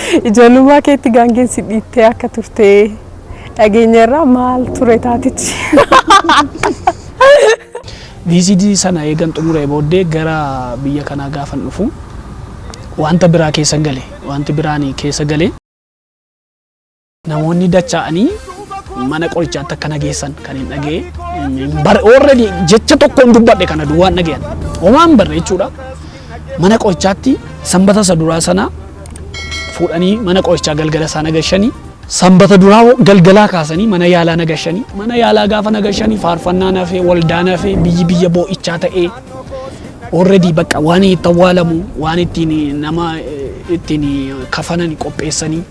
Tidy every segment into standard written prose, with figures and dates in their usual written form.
Ijoollummaa keetti gaangeen si dhiittee akka turte dhageenyarraa maal ture taatichi? VCD sana eegan xumuree booddee gara biyya kanaa gaafan dhufu wanta biraa keessa gale. Wanti biraan keessa gale, namoonni dacha'anii mana qorichaatti akka na geessan kan hin dhaga'e. Already jecha tokko hin dubbadhe, kana duwwaan dhaga'an. Homaa hin barre jechuudha. Mana qorichaatti sanbata isa duraa sana fuudhanii mana qorichaa galgala isaa nagashanii, sanbata duraa galgalaa kaasanii mana yaalaa nagashanii, mana yaalaa gaafa nagashanii faarfannaa nafee, waldaa nafee, biyyi biyya boo'ichaa ta'ee, already bakka waan itti awwaalamu, waan ittiin nama ittiin kafanan qopheessanii,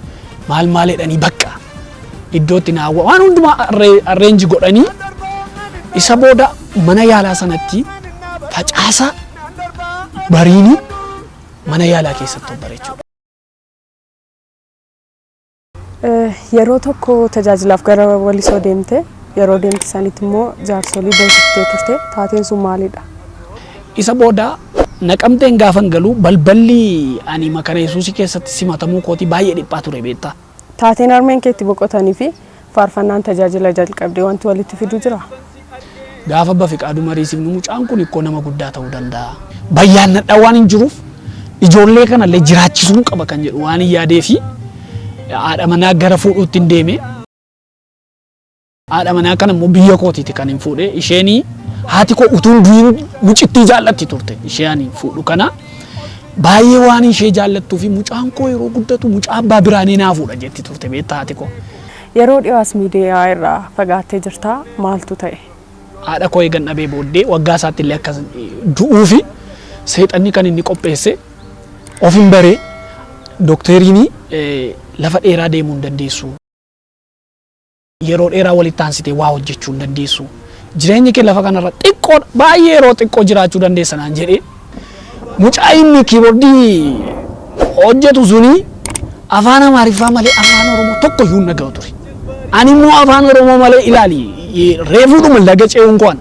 maal maal jedhanii, bakka iddoo itti naawwa waan hundumaa arrange godhanii, isa booda mana yaalaa sanatti facaasa bariini mana yaalaa keessatti of bare jechuudha. Yeroo tokko tajaajilaaf gara Walisoo deemte, yeroo deemte sanitti immoo jaarsolii boosiftee turte. Taateen sun maalidha? Isa booda Naqamteen gaafan galu balballi ani Makana Yesuusii keessatti simatamuu kootii baay'ee dhiphaa ture, beektaa. Taateen harmeen keetti boqotanii fi faarfannaan tajaajila jalqabde wanti walitti fidu jira? Gaafa Bafiqaaduu mariisifnu, mucaan kun ikkoo nama guddaa ta'uu danda'a. Bayyaannadhaa waan hin jiruuf ijoollee kanallee jiraachisuun qaba kan jedhu waan hin yaadee fi haadha manaa gara fuudhuutti hin deeme. Haadha manaa kana immoo biyya kootiiti kan hin fuudhe. Isheenii haati koo utuu hin du'in mucittii jaallatti turte. Ishee ani fuudhu kana baay'ee waan ishee jaallattuu fi mucaan koo yeroo guddatu mucaa abbaa biraanii naa fuudha jetti turte, beektaa, haati koo. Yeroo dhiyoo as miidiyaa irraa fagaattee jirta, maaltu ta'e? Haadha koo eegan dhabee booddee waggaa isaatti illee akkas du'uu fi seexanni kan inni qopheesse of hin baree, dookteriin lafa dheeraa deemuu hin dandeessu. Yeroo dheeraa walitti aansitee waa hojjechuu hin dandeessu. Jireenyi kee lafa kanarra xiqqoo, baay'ee yeroo xiqqoo jiraachuu dandeessa naan jedhee, mucaa inni keyboardii hojjetu suni afaan Amaariffaa malee afaan Oromoo tokko iyyuu hin dhaga'u ture. Ani immoo afaan Oromoo malee, ilaali, reefuudhuma laga ce'uun ko'an.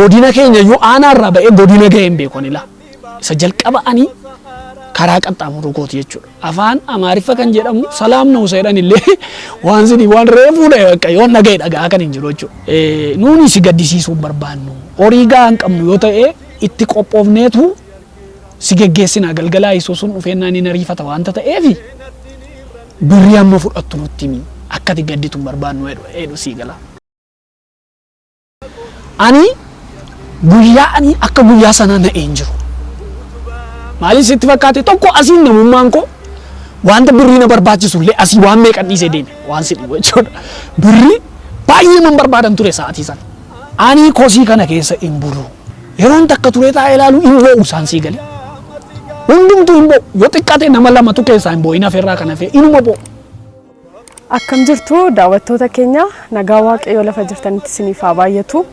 Godina keenya iyyuu aanaa irraa ba'ee godina ga'ee hin beeku ani laa. Isa jalqaba ani karaa qaxxaamuru kooti jechuudha. Afaan Amaariffa kan jedhamu salaam ነው jedhan illee waan sini waan reefuudha bakka yoon dhaga'e dhaga'aa kan hin jiru jechuudha. Nuuni si gaddisiisuu hin barbaannu. Horii gahaa hin qabnu yoo ta'e itti qophoofneetu si geggeessina, galgalaa Yesuusun dhufeennaan hin ariifata waanta ta'eefi birrii amma fudhattu nutti himi, akka ati gadditu hin barbaannu jedhu sii gala. Ani guyyaa ani akka guyyaa sanaa na'ee hin jiru. Maaliif sitti fakkaate? Tokko asiin namummaan koo wanta birrii na barbaachisu illee asii waan meeqan dhiisee deeme waan si dhibu jechuudha. Birrii baay'ee man barbaadan ture sa'aatii sana. Ani kosii kana keessa hin bulu. Yeroon takka turee taa'ee ilaalu hin boo'u isaan, sii galee. Hundumtuu hin boo'u. Yoo xiqqaate nama lamatu keessaa hin boo'in hafeerraa kan hafe inuma boo'u. Akkam jirtu daawwattoota keenya? Nagaa Waaqayyoo lafa jirtanitti isiniif haa baay'atu.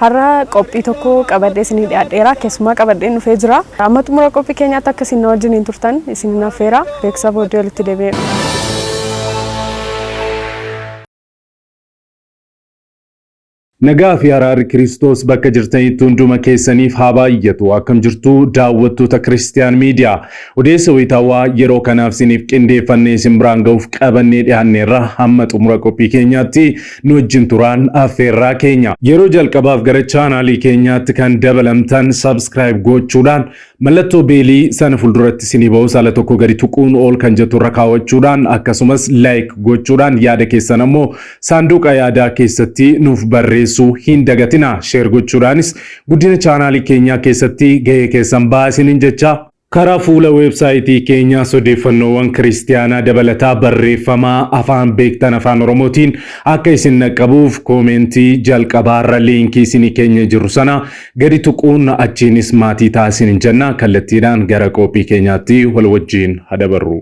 Har'a qophii tokko qabadhee isinii dhiyaadheera. Keessumaa qabadheen dhufee jira. Amma xumura qophii keenyaatti akka isin na wajjiniin turtan isinin affeera. Beeksisa booddee walitti deebi'ee. Nagaa fi araarri Kiristoos bakka jirtanitti hunduma keessaniif haa baay'atu. Akkam jirtu daawwattoota Kiristiyaan Miidiyaa? Odeessa wayitaawaa yeroo kanaaf isiniif qindeeffannee isin biraan ga'uuf qabannee dhiyaanneerra, hamma xumura qophii keenyaatti nu wajjin turaan affeerraa keenya. Yeroo jalqabaaf gara chaanaalii keenyaatti kan dabalamtan subscribe gochuudhaan mallattoo beelii sana fuulduratti isinii ba'us ala tokko gadi tuquun ol kan jettu irra kaawwachuudhaan, akkasumas like gochuudhaan, yaada keessan ammoo saanduqa yaadaa keessatti nuuf barreessuu hin dagatina. Share gochuudhaanis guddina chaanaalii keenyaa keessatti gahee keessan bahaa isiniin jecha. Karaa fuula weebsaayitii keenyaas odeeffannoowwan kiristiyaanaa dabalataa barreeffamaa afaan beektan afaan Oromootiin akka isin dhaqqabuuf koomentii jalqabaarra liinkii isinii keenya jiru sana gadi tuquun achiinis maatii ta'aa isiniin jenna. Kallattiidhaan gara qophii keenyaatti wal wajjiin haa dabarru.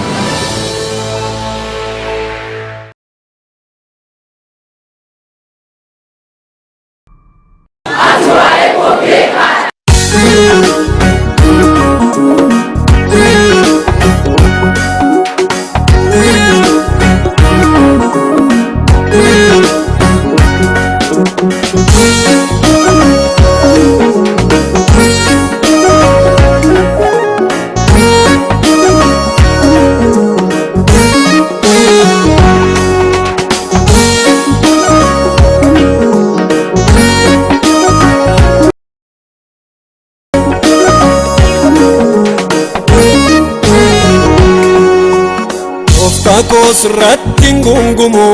Gooftaa koo sirratti hin gungumu,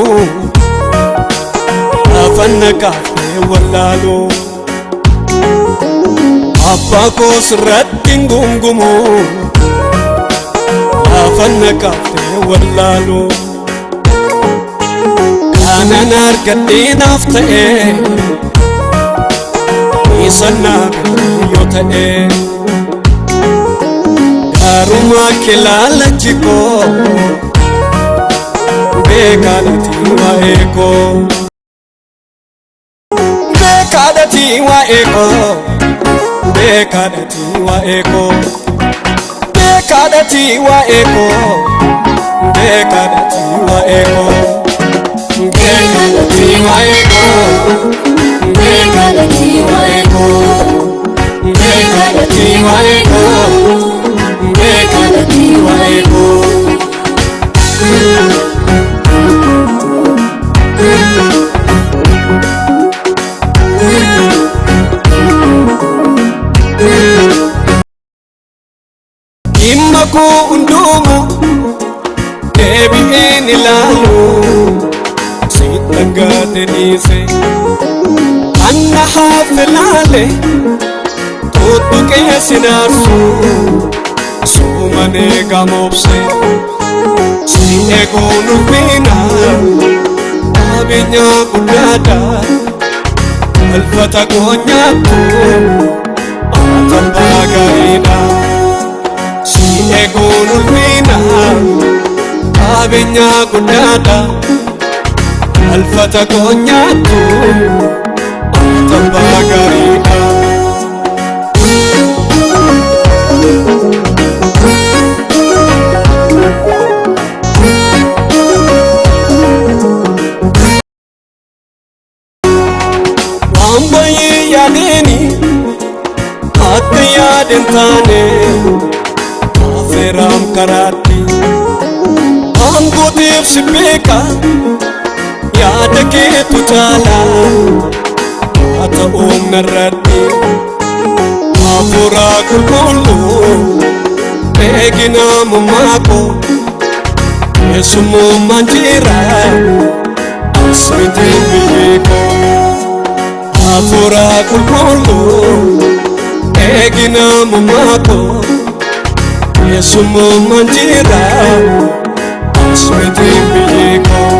laafan na kaaftee wallaalu. Abbaa koo sirratti hin gungumu, laafan na kaaftee wallaalu. Kanan argadhee naaf ta'e, isa naa yoo ta'e. Gaarummaa kee laalachi koo, beekaadhati waa'ee koo. Beekaadhati waa'ee koo. Beekaadhati waa'ee koo. Beekaadhati waa'ee koo. Beekaadhati waa'ee koo. Beekaadhati waa'ee koo. Beekaadhati waa'ee koo. Beekaadhati waa'ee koo. Beekaadhati waa'ee koo. Dhimma koo hundumaa deebi'een ilaalu, sitti aggaate dhiise. Anna hafe laale tuttuqee sinaarsu, suuman eegamoobse. Si eeguun ulfina qabeenyaa guddaadha. Galfata koo nyaattu abbaa gaariidha. Si eeguun ulfina qabeenyaa guddaadha. Galfata koo nyaattu abbaa gaariidha. Waan baay'ee yaadeeni akka yaaden taane, afeeraam karaatti. Aangootiif si beeka, yaada keetu caala haa ta'uun narratti. Hafuura qulqulluu eegina mummaa koo, keessummaan jira asmitiin biyyi koo. Hafuura qulqulluu eegina mummaa koo, keessummaan jira asmitiin biyyi koo.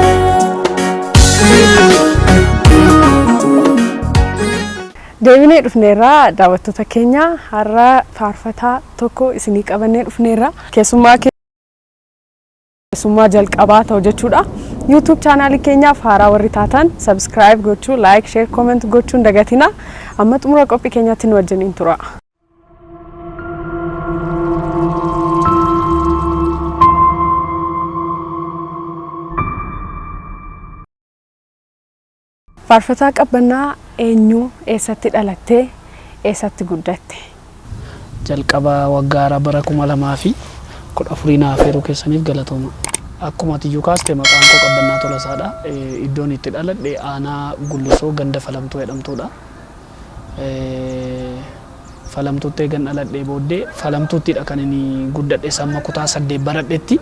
Deebinee dhufneerra, daawwattoota keenya. Har'a faarfataa tokko isinii qabannee dhufneerra. Keessummaa keessummaa jalqabaa ta'u jechuudha. YouTube chaanaalii keenyaaf haaraa warri taatan subscribe gochuu, like, share, comment gochuu hin dagatina. Amma xumura qophii keenyaatti nu wajjiniin tura. Faarfataa Qabbannaa, eenyu, eessatti dhalattee, eessatti guddatte? Jalqaba waggaa haaraa bara 2014 na affeeruu keessaniif galatooma. Akkuma ati iyyuu kaaste, maqaan koo Qabbannaa Tolasaadha. Iddoon itti dhaladhe aanaa Gullisoo, ganda Falamtuu jedhamtuudha. Falamtuutti eegan dhaladhee booddee Falamtuuttidha kan inni guddadhe amma kutaa 8 baradhetti.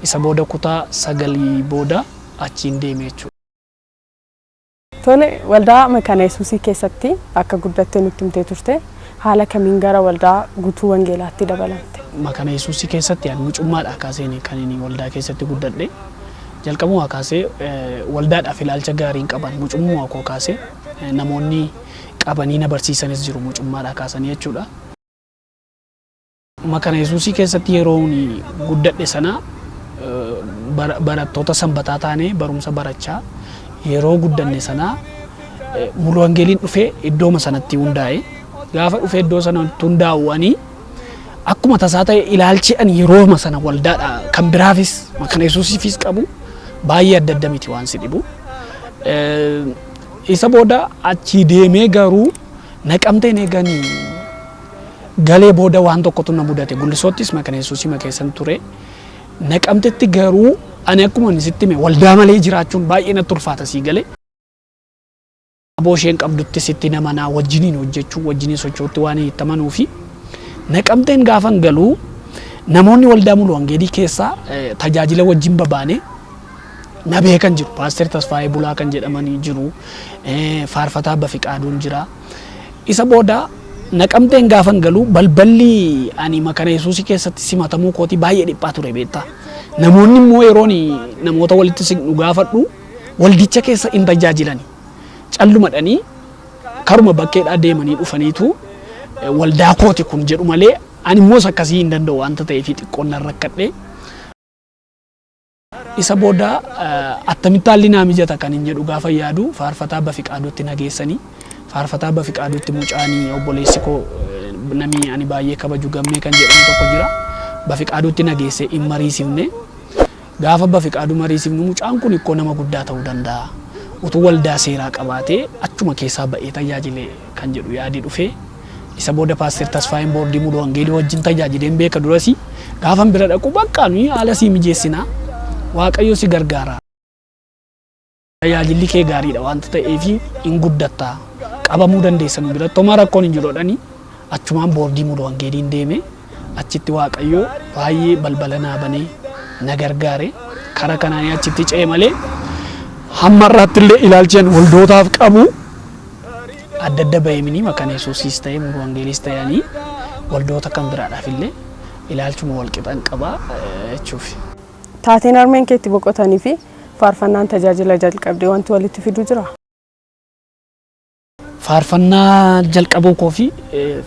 Isa booda kutaa 9 booda achiin deeme jechuudha. Tole, waldaa Makaana Yesuusii keessatti akka guddattee nutti himtee turte. Haala kamiin gara waldaa guutuu wangeelaatti dabalamte? Makaana Yesuusii keessatti ani mucummaadhaa kaaseen kan inni waldaa keessatti guddadhe. Jalqabumaa kaasee waldaadhaaf ilaalcha gaariin qaban mucummaa koo kaasee, namoonni qabanii na barsiisanis jiru mucummaadhaa kaasanii jechuudha. Makaana Yesuusii keessatti yeroo guddadhe sana barattoota sanbataa taanee barumsa barachaa yeroo guddanne sana Mulu Wangeeliin dhufee iddooma sanatti hundaa'e. Gaafa dhufee iddoo sanatti hundaa'u, ani akkuma tasaa ta'e ilaalchi ani yerooma sana waldaadha kan biraafis Makaana Yesuusiifis qabu baay'ee adda adda miti waan si dhibu. Isa booda achii deemee garuu Naqamteen eeganii galee booda waan tokkotu na mudate. Gullisoottis Makaana Yesuusii keessan ture. Naqamtetti garuu ani akkuma inni sitti hime waldaa malee jiraachuun baay'ee natti ulfaata sii galee. Aboo isheen qabdutti sitti namanaa wajjiniin hojjechuu, wajjiniin socho'utti waan itti amanuu fi Naqamteen gaafan galuu Namoonni waldaa Mulu Wangeelii keessaa tajaajila wajjin babaane na beekan jiru. Paaster Tasfaayee Bulaa kan jedhamanii jiru. Faarfataa Bafiqaaduun jira. Isa booda Naqamteen gaafan galu balballi ani Makana Yesuusii keessatti simatamuu kootii baay'ee dhiphaa ture beektaa. Namoonni immoo yeroon namoota walitti siqnu gaafadhu waldicha keessa hin tajaajilani. Callumadhanii karuma bakkeedhaa deemanii dhufaniitu waldaa kooti kun jedhu malee ani immoo akkasii hin danda'u waanta ta'eef xiqqoon nan rakkadhe. Isa booda attamitti haalli naa mijata kan hin jedhu gaafa yaadu faarfataa Bafiqaaduutti na geessanii faarfataa Bafiqaaduutti mucaanii obboleessi koo namni ani baay'ee kabaju Gammee kan jedhamu tokko jira. Bafiqaaduutti na geessee hin mariisifne. Gaafa Bafiqaaduu mariisifnu mucaan kun ikkoo nama guddaa ta'uu danda'a. Utuu waldaa seeraa qabaatee achuma keessaa ba'ee tajaajile kan jedhu yaadi dhufee. Isa booda Paaster Tasfaayeen boordii Mulu Wangeelii wajjin tajaajileen beeka durasi. Gaafan bira dhaqu bakka nuyi haala sii mijeessinaa. Waaqayyo si gargaara. Tajaajilli kee gaariidha waanta ta'eef hin guddatta. Qabamuu dandeessa nu biratti homaa rakkoon hin jiru jedhanii achumaan boordii Mulu Wangeeliin deeme. Achitti Waaqayyo baay'ee balbala naa banee na gargaare. Kara kanaan achitti ce'e malee hamma har'aatti illee ilaalchi ani waldootaaf qabu adda adda ba'ee mini Makana Yesuusiis ta'e Mulu Wangeeliis ta'anii waldoota kan biraadhaaf illee ilaalchuma wal qixan qaba jechuuf. Taateen harmeen kee itti boqotanii fi faarfannaan tajaajila jalqabde wanti walitti fidu jira? Faarfannaa jalqabuu koo fi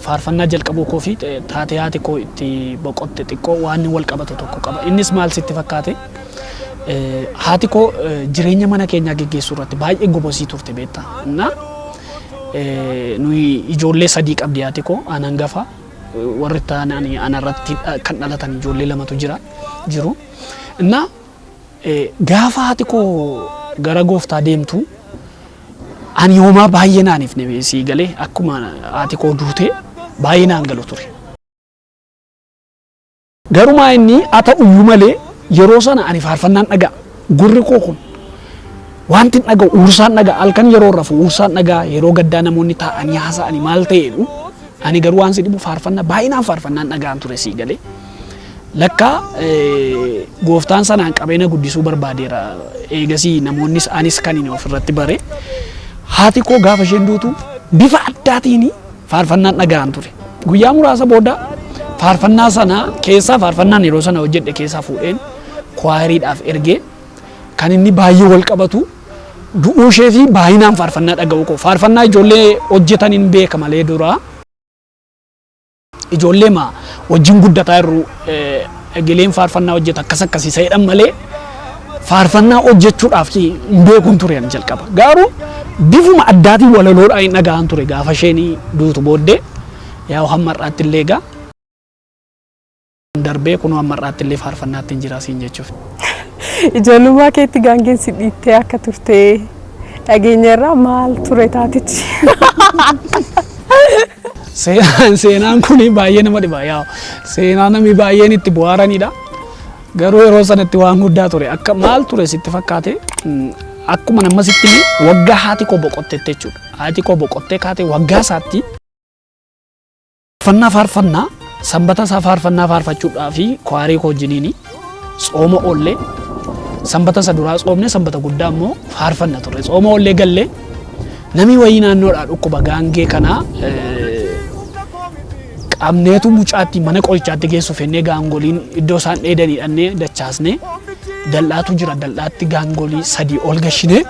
faarfannaa jalqabuu koo fi taatee haati koo itti boqotte xiqqoo waan wal qabatu tokko qaba. Innis maal sitti fakkaate? Haati koo jireenya mana keenyaa geggeessuu irratti baay'ee gobosii turte beektaa. Na nuyi ijoollee sadii qabdi haati koo, an hangafa, warri ta'an anarratti kan dhalatan ijoollee lamatu jira jiru. Na gaafa haati koo gara gooftaa deemtu ani homaa baay'ee naaniif sii galee akkuma haati koo duute baay'ee naan galu ture. Garumaa inni haa ta'uyyuu malee yeroo sana ani faarfannaan dhaga'a. Gurri koo kun wanti hin dhaga'u uursaan dhaga'a. Halkan yeroo rafu uursaan dhaga'a. Yeroo gaddaa namoonni taa'anii haasa'anii maal ta'eedhu. Ani garuu waan si dhibu faarfannaa baay'inaan faarfannaan dhaga'an ture sii galee. Lakkaa gooftaan sanaan qabee na guddisuu barbaadeera. Eegasii namoonnis anis kan inni ofirratti bare. Haati koo gaafa isheen duutu bifa addaatiin faarfannaan dhaga'an ture. Guyyaa muraasa booda faarfannaa sana keessaa faarfannaan yeroo sana hojjedhe keessaa fuudheen kwaayiriidhaaf ergee kan inni baay'ee wal qabatu du'uu ishee fi baay'inaan faarfannaa dhaga'uu koo. Faarfannaa ijoollee hojjetaniin beeka malee duraa ijoollee ma wajjin guddataa jirru egeleen faarfannaa hojjeta akkas akkasii isa jedhan malee faarfannaa hojjechuudhaaf hin beekuun ture ani jalqaba. Garuu bifuma addaatiin walaloodhaan hin dhaga'an ture gaafa isheen duutu booddee yaa hamma har'aatti illee egaa darbee kunoo hamma har'aatti illee faarfannaatti hin jira siin jechuuf. Ijoollummaa keetti gaangeen si dhiittee akka turte dhageenyarraa maal ture taatichi? Seenaan kun baay'ee nama dhiba. Yaa seenaa namni baay'een itti bohaaranidha. Garuu yeroo sanatti waan guddaa ture. Akka maal ture sitti fakkaate, akkuma nama sitti hime waggaa haati koo boqottetti jechuudha. Haati koo boqottee kaate waggaa isaatti faarfannaa faarfannaa sanbata isaa faarfannaa faarfachuudhaa fi kwaarii koo wajjiniini tsooma oollee sanbata isa duraa tsoomne, sanbata guddaa immoo faarfanna turre. Tsooma oollee gallee namni wayii naannoodhaa dhukkuba gaangee kanaa qabneetu mucaatti mana qorichaatti geessu fennee gaangoliin iddoo isaan dheedanii dhannee dachaasnee dal'aatu jira, dal'aatti gaangolii sadii ol gashinee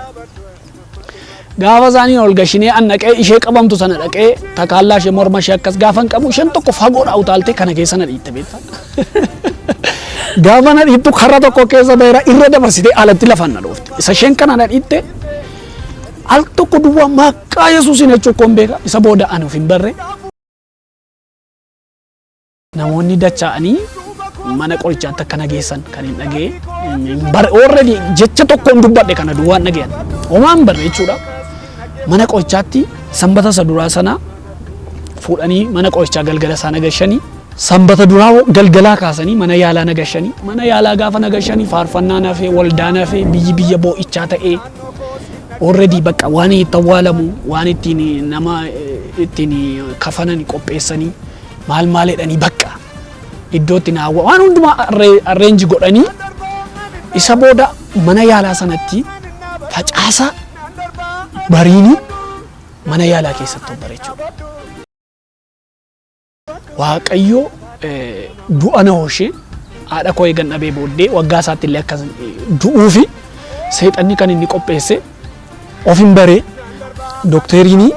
gaafa isaanii ol gashinee an dhaqee ishee qabamtu sana dhaqee takaallaa ishee morma ishee akkas gaafan qabu isheen tokko fagoodhaa utaaltee kana keessa na dhiitte beektaa. Gaafa na dhiittu karra tokko keessa ba'eera irra dabarsitee alatti lafaan na dhoofte. Isa isheen kana na dhiitte al tokko duwwaa maqaa Yesuusiin jechuu koon beeka, isa booda ani of hin barre. Namoonni dacha'anii mana qorichaatti akka na geessan kan hin dhaga'e. Bare already jecha tokkoon dubbadhe kana duwwaan dhaga'an. Homaa hin barre jechuudha. Mana qorichaatti sanbata isa duraa sana fuudhanii mana qorichaa galgala isaa nagashanii, sanbata duraa galgalaa kaasanii mana yaalaa nagashanii, mana yaalaa gaafa nagashanii faarfannaa nafee, waldaa nafee, biyyi biyya boo'ichaa ta'ee already bakka waan itti awwaalamu waan ittiin nama ittiin kafanan qopheessanii maal maal jedhanii bakka Iddoo itti na waan hundumaa arrange godhanii, isa booda mana yaalaa sanatti facaasa bariini mana yaalaa keessatti of bare jechuudha. Waaqayyo du'a na hoshee, haadha koo eegan dhabee booddee waggaa isaatti illee akkas du'uufi seexanni kan inni qopheesse of hin baree. Dookteriin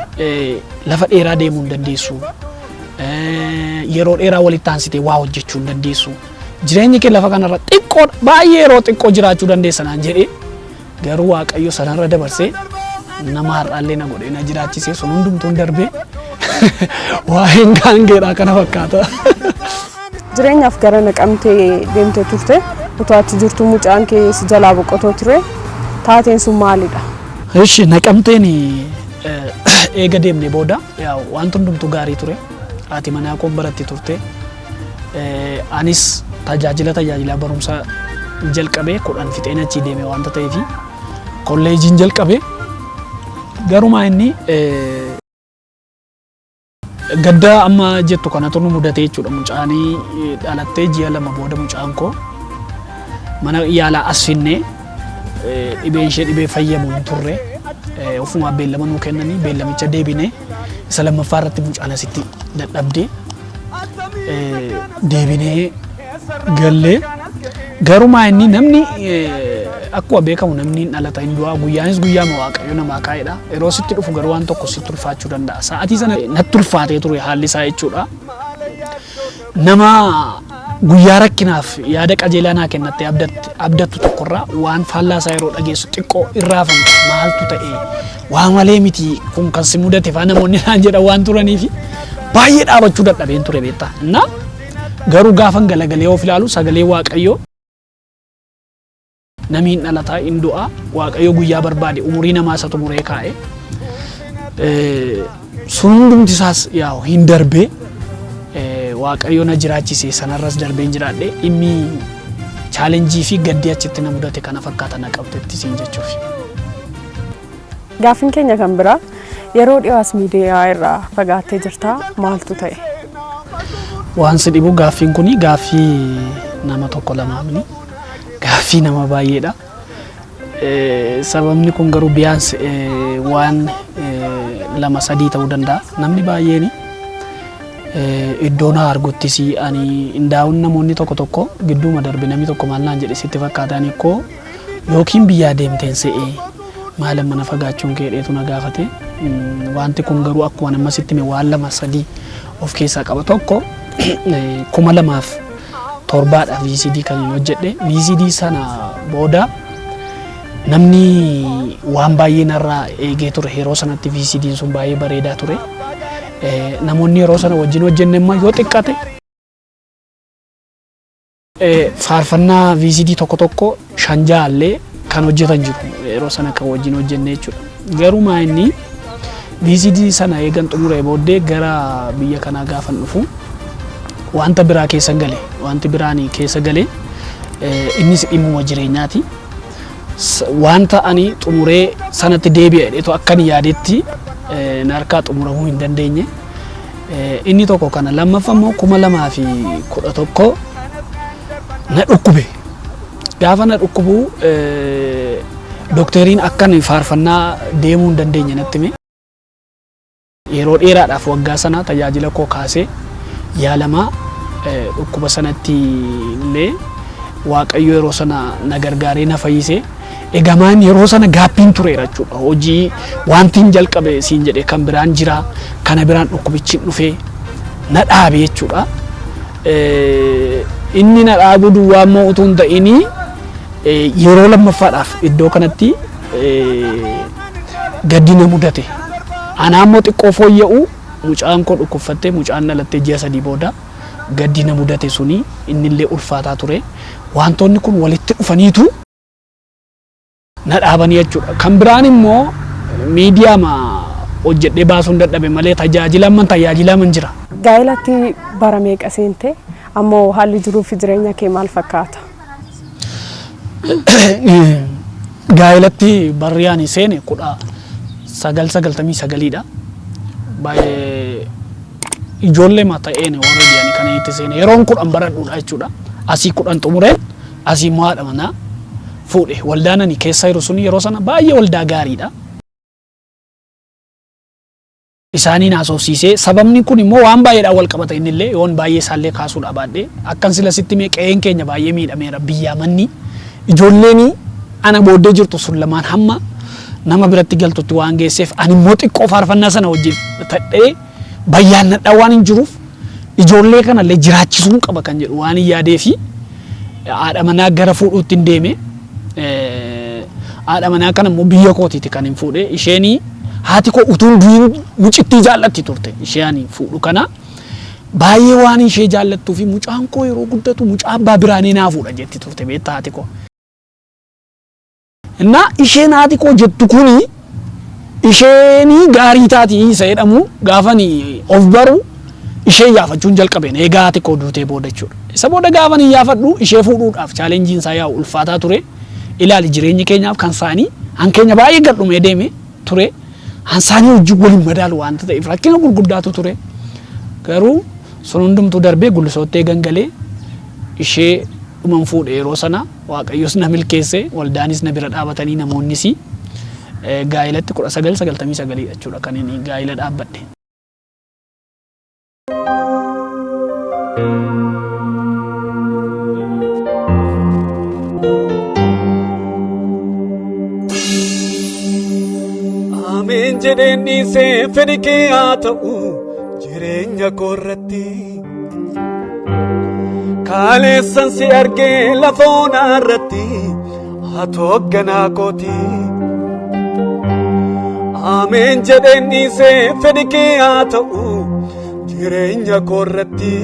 lafa dheeraa deemuu hin dandeessu. Yeroo dheeraa walitti aansitee waa hojjechuu hin dandeessu. Jireenyi kee lafa kanarra xiqqoo, baay'ee yeroo xiqqoo jiraachuu dandeessa naan jedhee, garuu Waaqayyo sanarra dabarsee nama har'aallee na godhee na jiraachisee, sun hundumtuun darbee waa'een gaangeedhaa kana fakkaata. Jireenyaaf gara Naqamtee deemtee turte. Utuu achi jirtu mucaan kee si jalaa boqotoo ture. Taateen sun maalidha? Ishi, Naqamteen eega deemne booda wanti hundumtuu gaarii ture. Haati manaa koon baratti turte. Anis tajaajila tajaajilaa barumsa jalqabee 10 fixeen achii deeme wanta ta'eef kolleejiin jalqabe. Garumaa inni gadda amma jettu kanatu nu mudate jechuudha. Mucaanii dhalattee ji'a 2 booda mucaan koo mana yaalaa as finnee, dhibeen ishee dhibee fayyamu hin turre. Ofumaa beellama nuu kennanii, beellamicha deebinee isa lammaffaa irratti mucaan asitti dadhabdee deebinee gallee. Garumaa inni namni akkuma beekamu namni hin dhalata, hin du'a, guyyaanis guyyaama Waaqayyo namaa kaa'edha. Yeroo sitti dhufu garuu waan tokko sitti ulfaachuu danda'a. Sa'aatii sana natti ulfaatee ture haalli isaa jechuudha. Nama guyyaa rakkinaaf yaada qajeelaa naa kennattee abdattu tokkorraa waan faallaa isaa yeroo dhageessu xiqqoo irraafamta. Maaltu ta'e, waa malee miti kun kan si mudate faa namoonni naan jedhan waan turaniifi baay'ee dhaabachuu dadhabeen ture, beektaa. Na garuu gaafan galagalee of ilaalu sagalee Waaqayyoo, namni hin dhalataa, hin du'a, Waaqayyo guyyaa barbaade umurii namaa isatu muree kaa'e. Sun hundumti isaas yaa'u hin darbee, Waaqayyo na jiraachise, sanarras darbeen jiraadhe. Dhimmi challenge fi gaddii achitti na mudate kana fakkaata Naqamtetti siin jechuuf. Gaaffiin keenya kan biraa, yeroo dhiyoo as miidiyaa irraa fagaattee jirta, maaltu ta'e? Waan si dhibu gaaffiin kuni gaaffii nama tokko lamaamni, gaaffii nama baay'eedha. Sababni kun garuu biyaans waan lama sadii ta'uu danda'a. Namni baay'een iddoo na arguttis ani indaa'uun namoonni tokko tokko gidduuma darbe namni tokko maal naan jedhe sitti fakkaata, ani koo yookiin biyyaa deemteen se'ee maal mana fagaachuun kee dheetu na gaafate. Wanti kun garuu akkuma nama sitti hime waan lama sadii of keessaa qaba. Tokko, 2007dha VCD kan hin hojjedhe. VCD sana booda namni waan baay'ee narraa eegee ture. Yeroo sanatti VCD'n sun baay'ee bareedaa ture. Namoonni yeroo sana wajjin hojjenne immoo yoo xiqqate faarfannaa VCD tokko tokko shan jaallee kan hojjetan jiru, yeroo sana kan wajjin hojjenne jechuudha. Garuu maa inni VCD sana eegan xumuree booddee gara biyya kanaa gaafan dhufu wanta biraa keessa gale. Wanti biraan keessa gale innis dhimmuma jireenyaati. Wanta ani xumuree sanatti deebi'a jedheetu akkan yaadetti na harkaa xumuramuu hin dandeenye. Inni tokko kana. Lammaffaa immoo 2011 na dhukkube. Gaafa na dhukkubu dookteriin akkan faarfannaa deemuu hin dandeenye natti hime. Yeroo dheeraadhaaf waggaa sana tajaajila koo kaasee yaalamaa, dhukkuba sanatti illee Waaqayyo yeroo sana na gargaaree na fayyise. Egamaan yeroo sana gaappiin tureera jechuudha. Hojii wanti hin jalqabe siin jedhe kan biraan jira. Kana biraan dhukkubichi dhufee na dhaabe jechuudha. Inni na dhaabuu duwwaa immoo utuu hin ta'inii yeroo lammaffaadhaaf iddoo kanatti gaddi na mudate. Anaa immoo xiqqoo fooyya'u mucaan koo dhukkubfattee, mucaan dhalattee ji'a 3 booda gaddi na mudate suni innillee ulfaataa ture. Wantoonni kun walitti dhufaniitu na dhaabanii jechuudha. Kan biraan immoo miidiyaama hojjedhee baasuun dadhabe malee tajaajila amman tajaajilaaman jira. Gaa'elatti bara meeqa seente? Ammoo haalli jiruu fi jireenya kee maal fakkaata? Gaa'elatti barri ani seene 1999dha. Baay'ee ijoollee ta'een warra ani kan itti seene. Yeroon 10 baradhuudha jechuudha. Asii 10 xumureen asii immoo haadha manaa fuudhe. Waldaan ani keessa jiru sun yeroo sana baay'ee waldaa gaariidha. Isaaniin haasofsiisee sababni kun immoo waan baay'eedhaan wal qabata innillee yoon baay'ee isaallee kaasuudhaa baadhe akkan sila sitti hime qe'een keenya baay'ee miidhameera biyyaa manni ijoolleen ana booddee jirtu sun lamaan hamma nama biratti galtutti waan geesseef ani immoo xiqqoo faarfannaa sana wajjin tadhee bayyaannadhaa waan hin jiruuf ijoollee kanallee jiraachisuun qaba kan jedhu waan hin yaadee fi haadha manaa gara fuudhuutti hin deeme. Haadha manaa kana immoo biyya kootiiti kan hin fuudhe. Isheen haati koo utuu hin du'in mucittii jaallatti turte. Ishee ani fuudhu kana baay'ee waan ishee jaallattuu fi mucaan koo yeroo guddatu mucaa abbaa biraanee naa fuudha jetti turte beektaa haati koo. Innaa isheen haati koo jettu kuni isheenii gaarii taati isa jedhamu gaafani of baru ishee iyyaafachuun jalqabeen eegaa haati koo duutee booda jechuudha. Isa booda gaafan iyyaafadhu ishee fuudhuudhaaf chaalenjiin isaa yaa'u ulfaataa ture. Ilaali jireenyi keenyaaf kan isaanii han keenya baay'ee gad dhumee deeme ture. Han isaanii wajjin wal hin madaalu waanta ta'eef rakkina gurguddaatu ture. Garuu sun hundumtuu darbee Gullisootti eegan galee ishee dhuman fuudhe yeroo sana. Waaqayyos na milkeesse, waldaanis na bira dhaabatanii namoonnis gaa'elatti 1999 dha jechuudha kan inni gaa'ela dhaabbadhe. Ameen jedheen dhiisee fedhi kee haa ta'u jireenya koo irratti. Kaaleessan si argee lafa onaa irratti ati hoogganaa kooti. Ameen jedheen dhiisee fedhi kee haa ta'u jireenya koo irratti.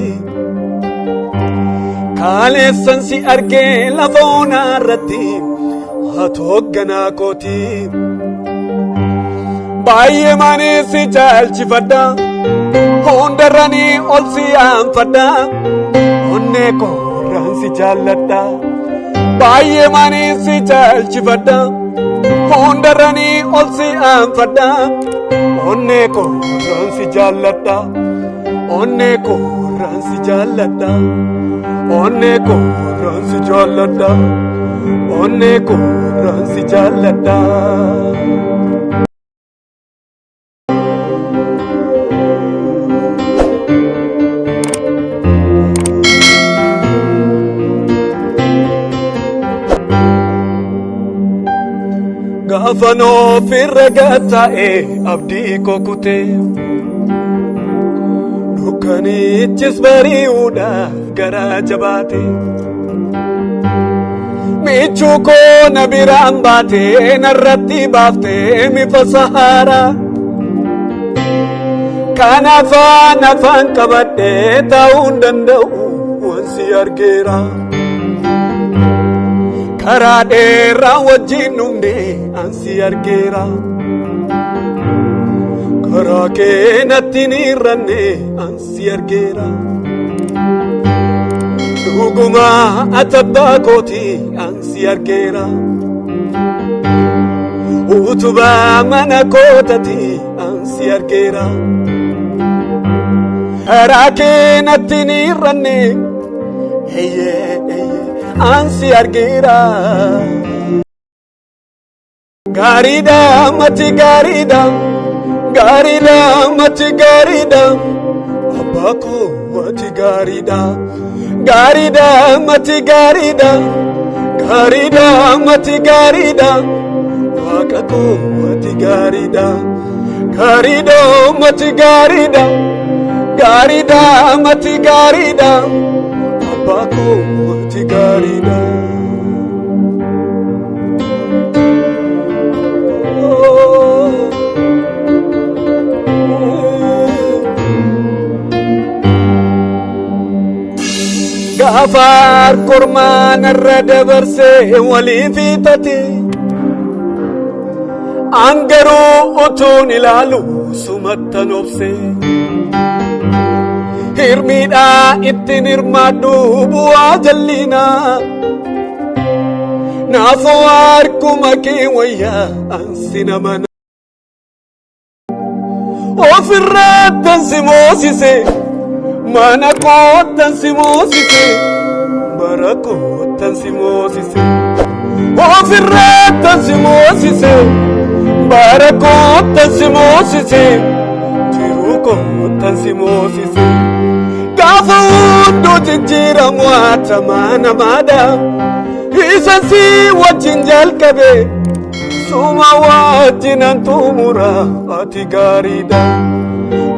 Kaaleessan si argee lafa onaa irratti ati hoogganaa kooti. Baay'ee maanii si caalchifadha. Hundarranii ol si aanfadha. Onnee koorraan si jaalladha. Baay'ee maanii si caalchifadha. Hundarranii ol si aanfadha. Onnee koorraan si jaalladha. Onnee koorraan si jaalladha. Onnee koorraan si jaalladha. Onnee koorraan si jaalladha. Gaafan ofirra gatta'e abdii koo kutee dukkanichis bari'uudhaaf garaa jabaate. Michuu koo na biraan baate narratti baaftee mifa sahaaraa. Kan afaan afaan qabadhee taa'uu hin danda'u wansi argeera. Karaa dheeraa wajjin dhumne ansi argeera. Karaa kee natti hin hir'anne ansi argeera. Dhuguma ati abbaa kooti ansi argeera. Utubaa mana kootati ansi argeera. Karaa kee natti hin hir'anne eeyyee eeyyee ansi argeera. Gaariidha mati gaariidha gaariidha mati gaariidha abbaa koo mati gaariidha gaariidha mati gaariidha gaariidha mati gaariidha waaqa koo mati gaariidha gaariidha mati gaariidha gaariidha mati gaariidha abbaa koo mati gaariidha. Gaafa kormaan irra dabarsee walii fiixate. An garuu utuun ilaalu sumattan obse. Hirmiidhaa ittiin hirmaadhu bu'aa jallinaa. Naafoo harkuma kee wayyaa ansi nama Ofirrattan si moosise Mana koottan si moosise, bara koottan si moosise, ofirrattan si moosise, bara koottan si moosise, jiruu koottan si moosise. Gaafa hunduu jijjiiramu atamaa namaadha. Isa si wajjin jalqabe suma wajjinan xumura ati gaariidha.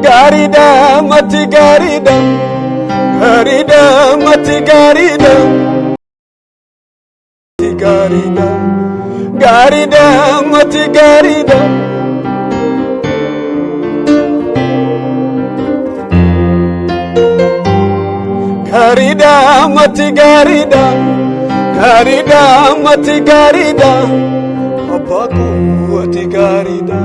Gaariidha mati gaariidha. Gaariidha mati gaariidha. Gaariidha. Gaariidha mati gaariidha. Gaariidha mati gaariidha. Gaariidha mati gaariidha. Abbaa koo ati gaariidha.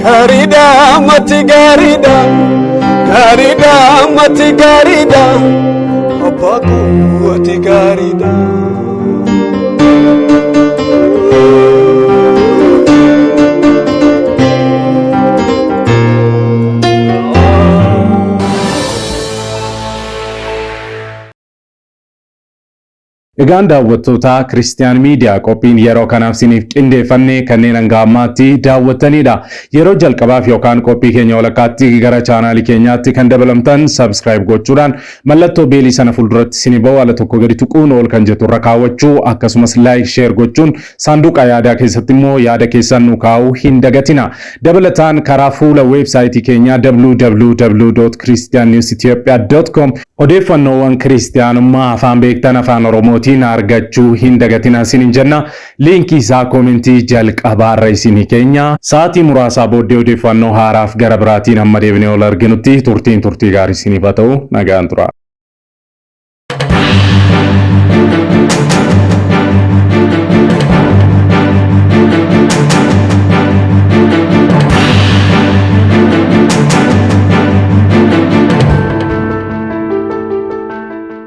Gaariidha mati gaariidha. Gaariidha mati gaariidha. Abbaa koo ati gaariidha. Egaan daawwattoota Kiristiyaan Miidiyaa, qophiin yeroo kanaaf isiniif qindeeffanne kanneen hanga ammaatti daawwattanidha. Yeroo jalqabaaf yookaan qophii keenya walakkaatti gara chaanaalii keenyaatti kan dabalamtan subscribe gochuudhaan mallattoo beelii sana fuulduratti isinii ba'u ala tokko gadi tuquun ol kan jettu irra kaawwachuu, akkasumas like, share gochuun saanduqa yaadaa keessatti immoo yaada keessan nu kaa'uu hin dagatina. Dabalataan karaa fuula weebsaayitii keenyaa www.christiannewsethiopia.com odeeffannoowwan kiristiyaanummaa afaan beektan Afaan Oromootiin argachuu hin dagatina isiniin jenna. Liinkii isaa koomentii jalqabaarra isinii keenya. Sa'aatii muraasaa booddee odeeffannoo haaraaf gara biraatiin amma deebinee ol arginutti turtiin turtii gaarii isiniif haa ta'u, nagaan tura.